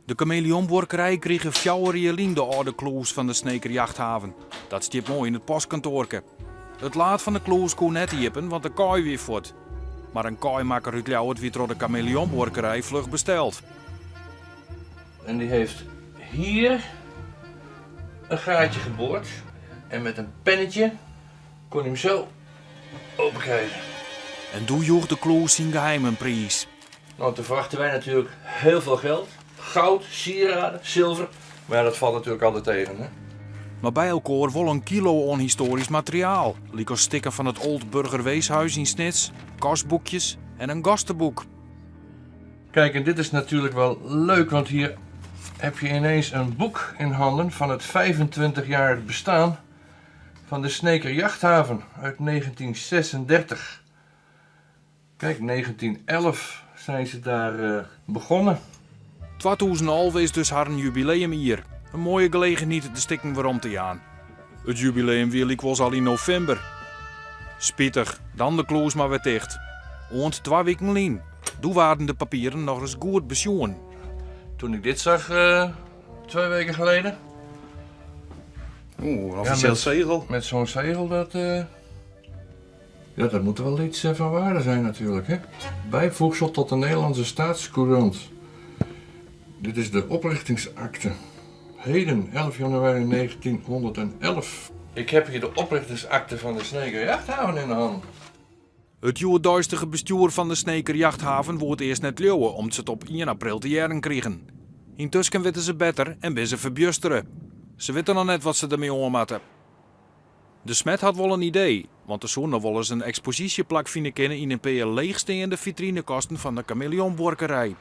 De Kameleonbuorkerij krige 4 jier lyn de âlde klûs fan de Sneker Jachthaven. Dat stiet moai yn it postkantoarke. It laad fan de klûs koe net iepen, want de kaai wie fuort. Mar in kaaimakker út Ljouwert wie troch de Kameleonbuorkerij fluch besteld. En die heeft hier een gaatje geboord. En met een pennetje kon hij hem zo open krijgen. En doe joech de klûs syn geheimen priis. Nou, toen verwachten wij natuurlijk heel veel geld. Goud, sieraden, zilver. Maar ja, dat valt natuurlijk altijd tegen. Hè? Mar by elkoar wol in kilo oan histoarysk materiaal, lykas stikken fan it Old Burgerweeshuis yn Snits, kasboekjes en in gasteboek. Kijk, en dit is natuurlijk wel leuk, want hier heb je ineens een boek in handen van het 25-jarig bestaan van de Sneker Jachthaven uit 1936. Kijk, 1911 zijn ze daar begonnen. 2011 is dus harren jubileumjier. In moaie gelegenheid de stikken werom te jaan. It jubileum wie lykwols al yn novimber. Spitich, dan de klûs mar wer ticht. Oant 2 wiken lyn. Doe waarden de papieren nochris goed besjoen. Toen ik dit zag 2 weken geleden. Oeh, een officieel zegel. Met zo'n zegel, ja, dat moet wel iets van waarde zijn natuurlijk. Hè? Bijvoegsel tot de Nederlandse Staatscourant. Dit is de oprichtingsakte. Heden, 11 januari 1911. Ik heb hier de oprichtingsakte van de Sneker Jachthaven in de hand. It hjoeddeistige bestjoer fan de Sneker Jachthaven woe it earst net leauwe om't se it op 1 april te hearren krigen. Yntusken witte se better en binne se ferbjustere. Se witte noch net wat se dermei oan moatte. De Smet hat wol in idee, want der soe noch wolris in eksposysje plakfine kinne yn in pear leechsteande fitrinekasten fan de Kameleonbuorkerij.